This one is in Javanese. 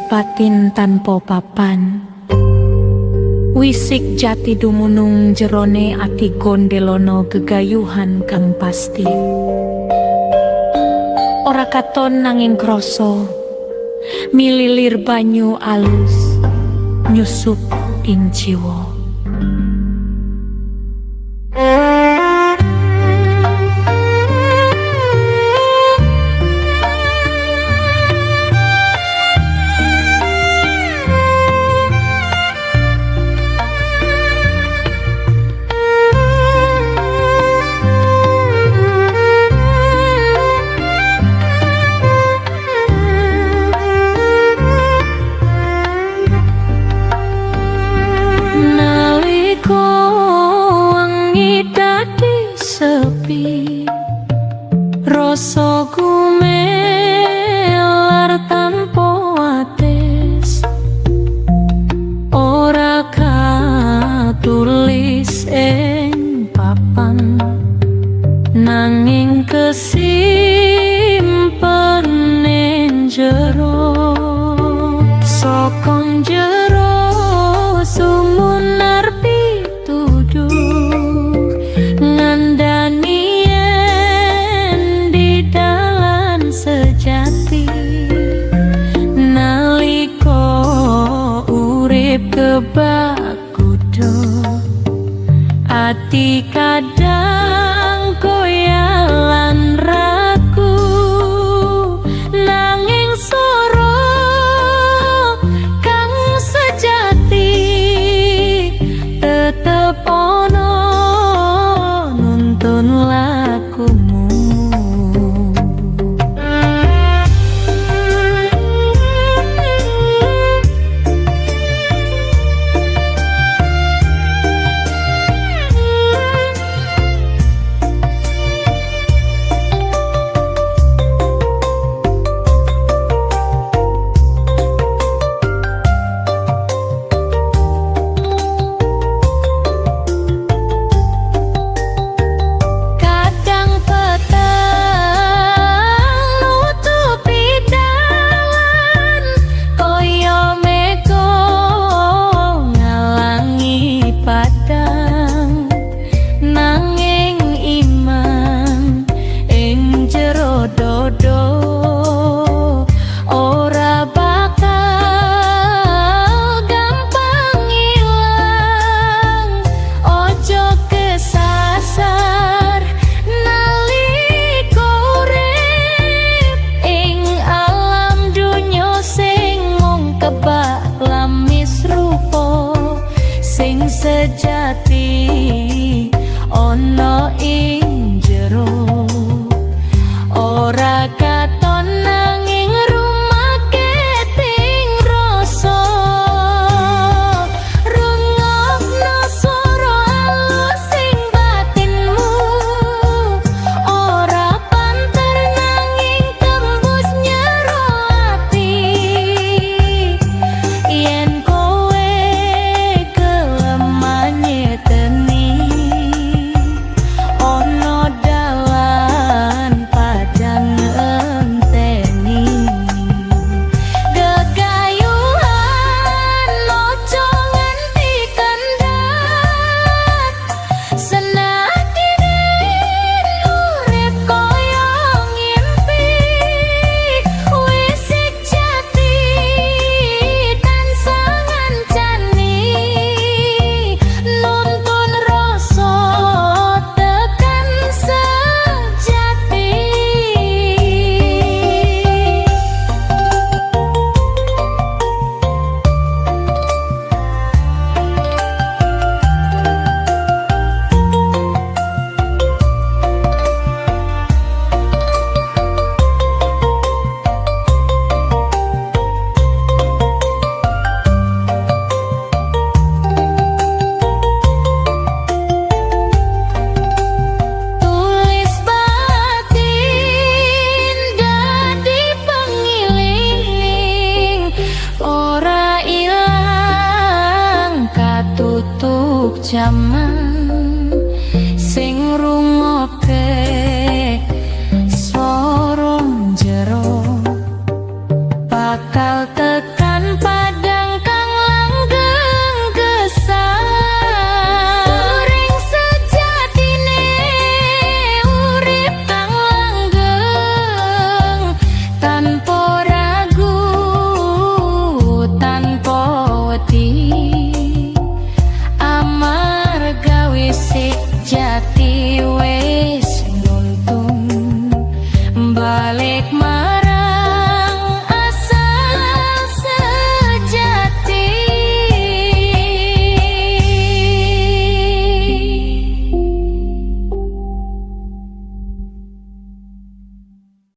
Batin tanpa papan. Wisik jati dumunung jerone ati gondelono gegayuhan kang pasti. Ora katon nanging krasa mililir banyu alus nyusup ing jiwa. Nalika wengi dadi sepi, rasa gumelar tanpa wates, ora katulis ing papan nanging kesimpen ing jero. Saka jero sumunar pituduh ngandani yen di dalan sejati. Nalika urip kebak kutha, ati kadang goyah lan ragu, nanging soro kang sejati tetep ana nuntun lakumu. Kadang peteng nutupi dalan kaya mega ngalangi padang, nanging iman ing jero dodo ora bakal gampang ilang. Ojo kesasar nalika urip ing alam donya sing mung kebak lamis rupa, sing sejati ana ing jero, ora katon nanging rumaketing rasa. Rungokno swara alus ing batinmu, ora banter nanging tembus njero ati. Yen kowe gelem nyeteni, ana dalan padang ngenteni. Gegayuhan ojo nganti kendhat, senadyan urip kaya ngimpi. Wisik jati tansah ngancani nuntun rasa tekan sejati. Tulis batin dadi pengiling, ora ilang katutup jaman.